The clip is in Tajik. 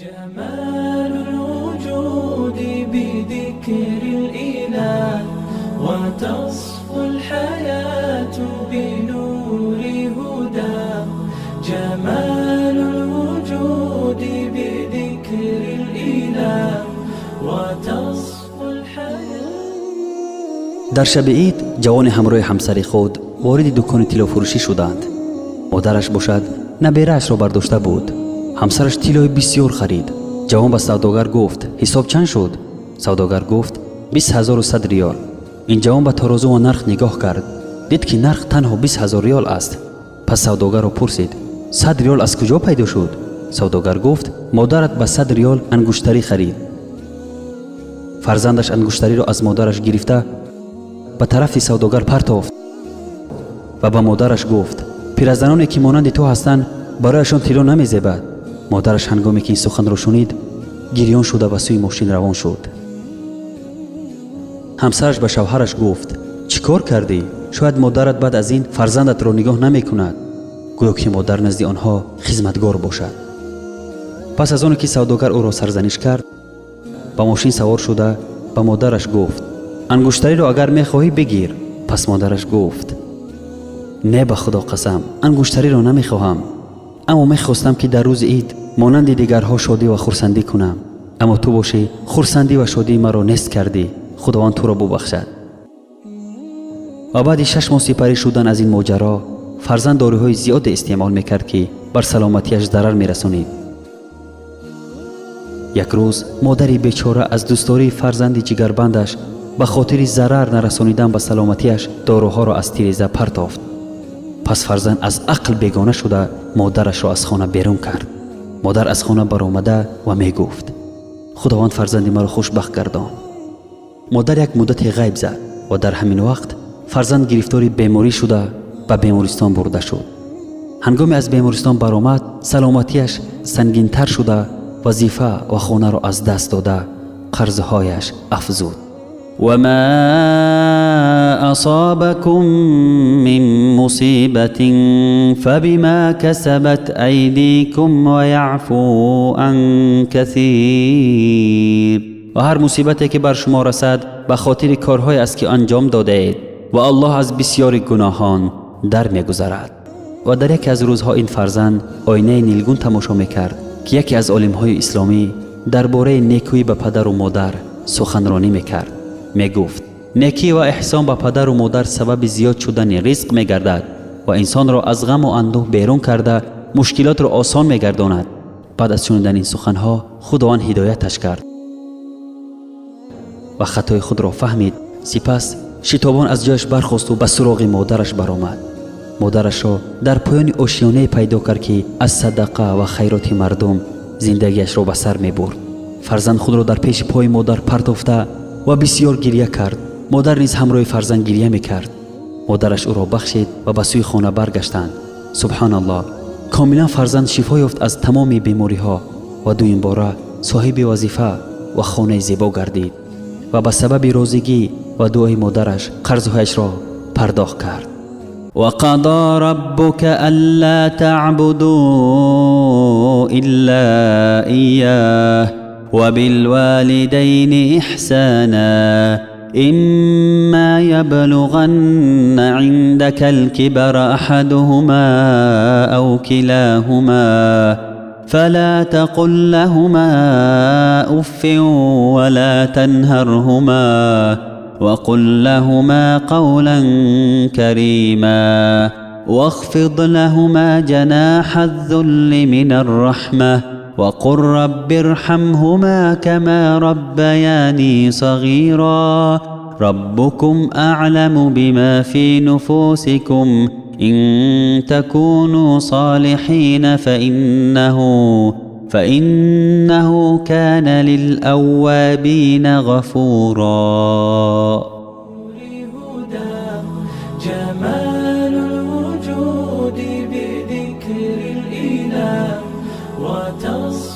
جمال الوجود بذكر الإله وتصفو الحياة بنور هدى جمال الوجود بذكر الإله وتصفو الحياة. Дар шаби ид ҷавоне ҳамроҳи ҳамсари худ вориди дукони тиллофурӯшӣ шуданд. Модараш бошад, набераашро бардошта буд. Ҳамсараш тиллои бисёр харид. Ҷавон ба савдогар гуфт: «Ҳисоб чанд шуд?» Савдогар гуфт: «20 100 риёл». Ин ҷавон ба тарозу ва нарх нигоҳ кард, дид, ки нарх танҳо 20 000 риёл аст. Пас савдогарро пурсид: «100 риёл аз куҷо пайдо шуд?» Савдогар гуфт: «Модарат ба 100 риёл ангуштарӣ харид». Фарзандаш ангуштариро аз модараш гирифта, ба тарафи савдогар партофт ва ба модараш гуфт: «Пиразаноне, ки монанди ту ҳастанд, барояшон тилло намезебад». Модараш ҳангоме ки ин суханро шунид, гирён шуда, ба сӯи мошин равон шуд. Ҳамсараш ба шавҳараш гуфт: «Чӣ кор кардӣ? Шояд модарат баъд аз ин фарзандатро нигоҳ намекунад». Гӯё ки модар назди онҳо хизматгор бошад. Пас аз оне ки савдогар ӯро сарзаниш кард, ба мошин савор шуда, ба модараш гуфт: «Ангуштариро агар мехоҳӣ, бигир». Пас модараш гуфт: «Не, ба Худо қасам, ангуштариро намехоҳам, аммо мехостам, ки дар рӯзи ид монанди дигарҳо шодӣ ва хурсандӣ кунам. Аммо ту бошӣ, хурсандӣ ва шодии маро нест кардӣ. Худованд туро бубахшад». Ва баъди 6 моҳ сипарӣ шудан аз ин моҷаро, фарзанд доруҳои зиёде истеъмол мекард, ки бар саломатиаш зарар мерасонид. Як рӯз модари бечора аз дӯстдории фарзанди ҷигарбандаш, ба хотири зарар нарасонидан ба саломатиаш, доруҳоро аз тиреза партофт. Пас фарзанд аз ақл бегона шуда, модарашро аз хона берун кард. Модар аз хона баромада ва мегуфт: «Худованд фарзанди маро хушбахт гардон». Модар як муддате ғайб зад ва дар ҳамин вақт фарзанд гирифтори беморӣ шуда, ба бемористон бурда шуд. Ҳангоме аз бемористон баромад, саломатиаш сангинтар шуда, вазифа ва хонаро аз даст дода, қарзҳояш афзуд. وما أصابكم من مصيبة فبما كسبت أيديكم ويعفو عن كثير. Ва ҳар мусибате, ки бар шумо расад, ба хотири корҳое аст, ки анҷом додаед, ва Аллоҳ аз бисёри гуноҳон дар мегузарад. Ва дар яке аз рӯзҳо ин фарзанд оинаи нилгун тамошо мекард, ки яке аз олимҳои исломӣ дар бораи некӯӣ ба падару модар суханронӣ мекард. Мегуфт: «Некӣ ва эҳсон ба падару модар сабаби зиёд шудани ризқ мегардад ва инсонро аз ғаму андӯҳ берун карда, мушкилотро осон мегардонад». Баъд аз шунидани ин суханҳо, Худованд ҳидояташ кард ва хатои худро фаҳмид. Сипас шитобон аз ҷояш бархосту ба суроғи модараш баромад. Модарашро дар поёни ошёнае пайдо кард, ки аз садақа ва хайроти мардум зиндагиашро ба сар мебурд. Фарзанд худро дар пеши пои модар партофта ва бисьёр гирья кард. Модар низ ҳамроҳи фарзанд гирья мекард. Модараш ӯро бахшид ва ба сӯи хона баргаштанд. Субҳаналлоҳ, комилан фарзанд шифо ёфт аз тамоми бемориҳо ва дуюмбора соҳиби вазифа ва хонаи зебо гардид ва ба сабаби розигӣ ва дуои модараш қарзҳояшро пардохт кард. وقضى ربك ألا تعبدوا إلا إياه وبالوالدين إحسانا إما يبلغن عندك الكبر أحدهما أو كلاهما فلا تقل لهما أف ولا تنهرهما وقل لهما قولا كريما واخفض لهما جناح الذل من الرحمة وقل رب ارحمهما كما ربياني صغيرا. ربكم أعلم بما في نفوسكم، إن تكونوا صالحين فإنه كان للأوابين غفورا. هدى جمال الوجود بذكر الإله وتصفو